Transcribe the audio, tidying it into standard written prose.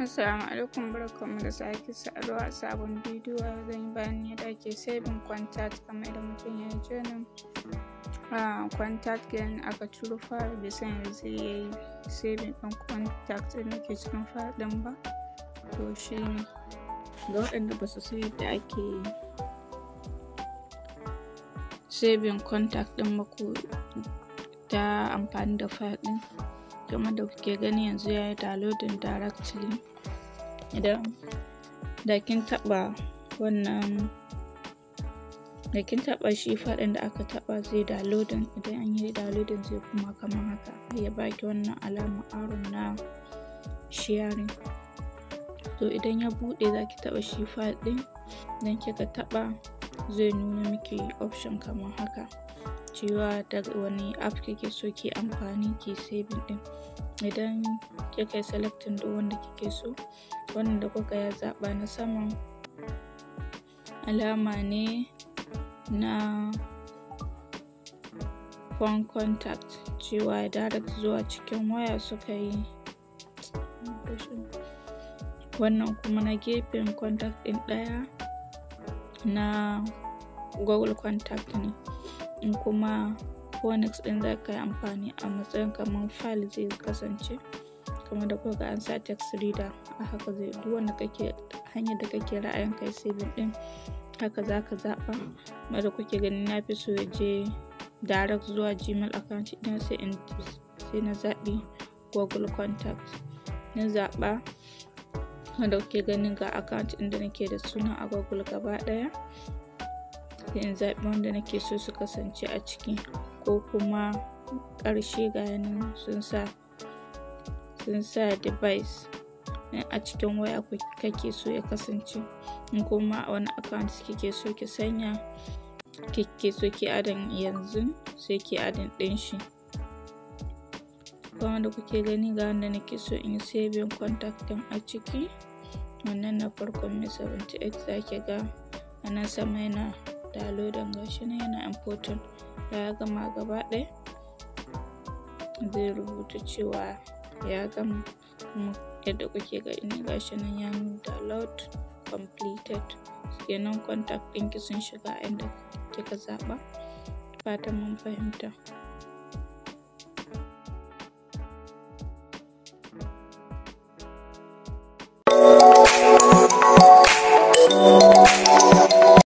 Assalamu alaikum, barkanmu da sake saduwa a sabon bidiyo. Zan yi bayani yadda ake saving contact, kamar idan mutum ya yi joining contact ɗin aka turo file, bai san yadda zai yi saving ɗin contact ɗin da ke cikin file ɗin ba. To shi ne, ga waɗanda ba su san yadda ake saving contact ɗin ba ko ta amfani da file ɗin, kamar da kuke gani yanzu ya yi downloading directly. Idan da kin taɓa wannan, da kin taɓa shi file ɗin da aka taɓa, zai downloading. Idan an yi downloading, zai koma kamar haka, ya baki wannan alamar arrow na sharing. To idan ya buɗe, za ki taɓa shi file ɗin. Idan kika taɓa, zai nuna miki option kamar haka, cewa daga wani app kike so ki amfani ki saving ɗin. Idan kika yi selecting duk wanda kike so, wannan da kuka ya zaɓa na saman alama ne na phone contact, cewa direct zuwa cikin waya suka yi. Wannan kuma na gefen contact ɗin ɗaya na Google Contact ne. In kuma Phoenix ɗin za ka yi amfani, a matsayin kamar file zai kasance, kamar da kuka an sa text reader a haka zai. Duk wanda kake, hanyar da kake ra'ayin kai saving ɗin, haka za ka zaɓa. Kamar da kuke gani, na fi so ya je direct zuwa Gmail account ɗin, sai na zaɓi Google Contact na zaɓa. Wanda kuke gani, ga account ɗin da nake da suna a Google gaba ɗaya, sai in zaɓi wanda nake so su kasance a ciki. Ko kuma ƙarshe, ga nan sun sa device, in a cikin waya kake so ya kasance. In kuma a wani account kike so ki sanya, kike so ki adding yanzu, sai ki adding ɗin shi. Kamar da kuke gani, ga wanda nake so in yi saving contact ɗin a ciki, wannan na farkon mai 78. Za ki ga a nan sama yana downloading, gashi nan yana importing. Da ya gama gaba ɗaya, zai rubuta cewa ya gama. Kuma yadda kuke gani, gashi nan ya nuna "download completed". Kenan contact ɗinki sun shiga inda kika zaɓa. Fatan mun fahimta.